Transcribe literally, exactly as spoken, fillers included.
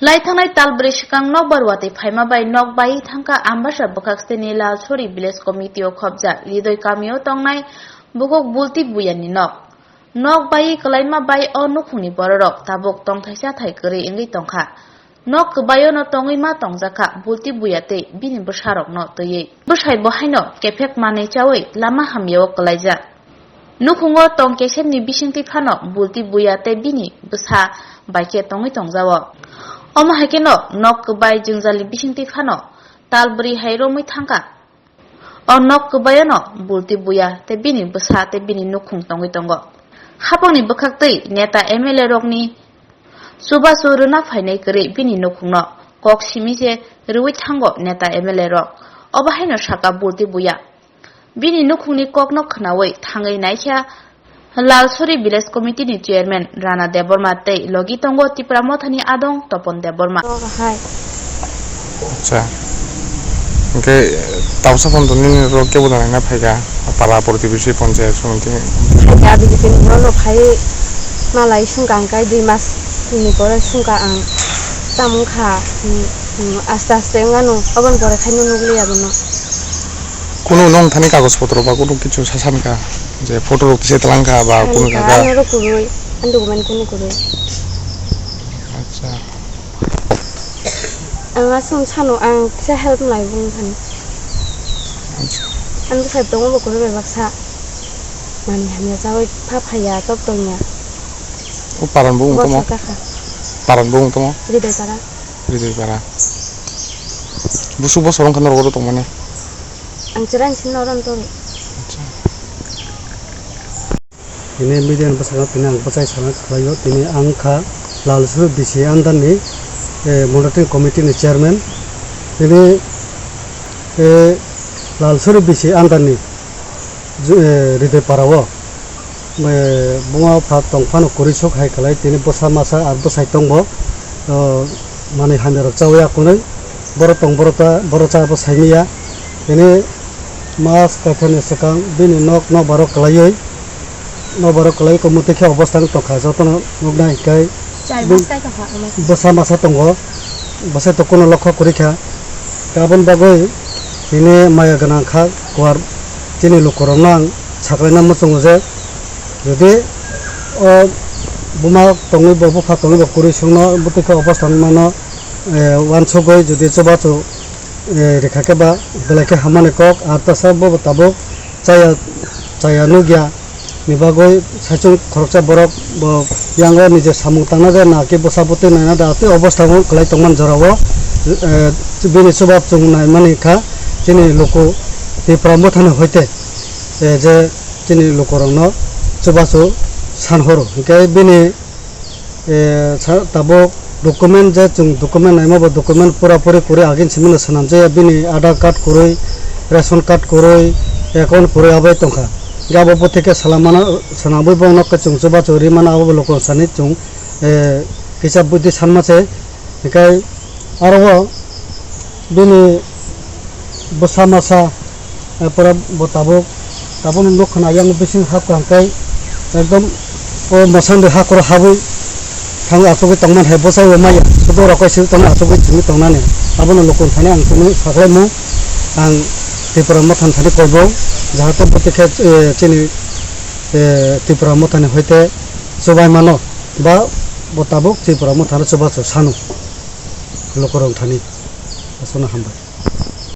Lai thangnai tal bwrwi swkang nokbar watwi phaima bai nok bai thangkha Ambasa bwkhak siteni Lalsori Village Committee o khopjak Ridoi kamio tongnai bukhuk Bulti Buyani nok. Nok bai kwlaima bai o nukhungni bororok tabuk tongthai chathai kwrwi wngwi tongkha. Nok kwbaio no tongwi ma tongjakha Bulti Buya tei bini bwsarokno twiwi. Bwsai bo haino kephek manwi chawi lama hamyao kwlaijak. Nukhungo tong kesemni bisingtwi phano Bulti Buya tei bini bwsa bai khe tongwi tongjao. Omo hai kheno nok kwbai jwngjali bisingtwi phano tal bwrwi hai romwi thangkha. O nok kwbaiono Bulti Buya tei bini bwsa tei bini nukhung tongwi tongo. Hapangni bwkhaktwi neta M L A rokni chubachu rwna phainai kwrwi bini nukhungno kok simi se rwui thango neta M L A rok. Obo haino saka Bulti Buya. Bini nukhungni kokno khnaui thangwi naikha Lalsori Village Committee ni Chairman Rana Debbarma tei logi tongo Tipra Mothani adong Topon Debbarma. Hai. Acha. Hwnkhe, eh, tamsa phone to nini ro kebo da naina phaikha, para protibesi panchayat somiti. Phaikha, aboni bini ulo phai malai sungkha ang kai dui mas ni pore sungkha ang. Tamung kha, hmm, hmm, aste aste wngano, aboni pore khaino nukliya bono. Kunu nong thani kagoj potro ba kunu kichu sasamkha, je photo rok kisa talangkha ba kunu Ani ka, jaga. Ani oro kwrwi, ani document kunu kwrwi. Acha. Ang aswk sano, ang kisa help nai bung thani. Acha. Ang bwsai tongo bo kwrwi bai baksa. Mani hamya chawi pha phaiya, tok tongya. O paran bo wng tongmo? Bwsa kakha. Paran bo wng tongmo? Ridai para. Ridai para. Busuk bosor wngkha norok oro tongmani? Ang chwraini simi norok tong. Acha. Tini media ni bwskango tini ang bwchai sana khlaio. Tini ang kha Lalsuri B C under ni, eh, monitoring committee ni chairman. Tini, eh, Lalsuri B C under ni, ju-, eh, Ridoi para o, eh, buma pha tong phano kwrwi sok hai khlai tini bwsa masa ar bwsai tongbo, oh, manwi hamya rok chawi ya kwnwi. Borok tong, borok ta, borok cha bo saimanya. Tini mas kaithani swkang bini nok, nok baro kwlaiwi, nok baro kwlaiwi kwmwtwi khe obostha wng tongkha, jotono nuknai hwnkhe. Char mas kaitokha, omo. Bwsa masa tongo, bwsai to kuno lokho kwrwi kha. Aboni bagwi tini maya gwnang kha, kuar chini lukurokno ang saklaina muchungo je, jodi o buma tongwi bo, bupha tongwi bo kwrwi songno bwtwi khe obostha wng mano, eh, uansugwi jodi chubachu, eh, rikha khe ba belai khe hammani kok, ar tasa bo tabuk chaya, chaya nukya ni bagwi saichung khoroksa borok bo yango niji samung tangna je na khe bwsa bwtwi naina da tei obostha bo kwlai tongmani jorao, eh, bini chuba chung naimani kha chini luku Tipra Mothani hoite, eh, je chini lukurokno chubachu san horo. Hwnkhe bini, eh, sa-, tabuk document je chwng document naima bo document pura puri kwrwi agin simi no swnamjaya, bini Aadhaar card kwrwi, ration card kwrwi, account kwrwi abai tongkha. Hwnkhe abo bwtwi khe swlamano, swnamwi bo nokhe chwng chubachu rimano abo bo lukurok sani chwng, eh, kisa buddhi sanma se. Hwnkhe aro o bini bwsa masa, eh, pore bo tabuk, tabukno nuk khna yang bising hap kaham khe ekdom o mwsang de hakoro habwi thangwi achugwi tongmani hai bwsa o maya sodorok kai swi tongna achugwi thangwi tongnani. Abono lukurok thani ang chini saklaimung ang Tipra Mothani thani koibo jahate bwtwi khe, eh, chini, eh, Tipra Mothani hoite chubai mano ba bo tabuk Tipra Mothano chubachu sanu. Lukurok thani aswkno hambai.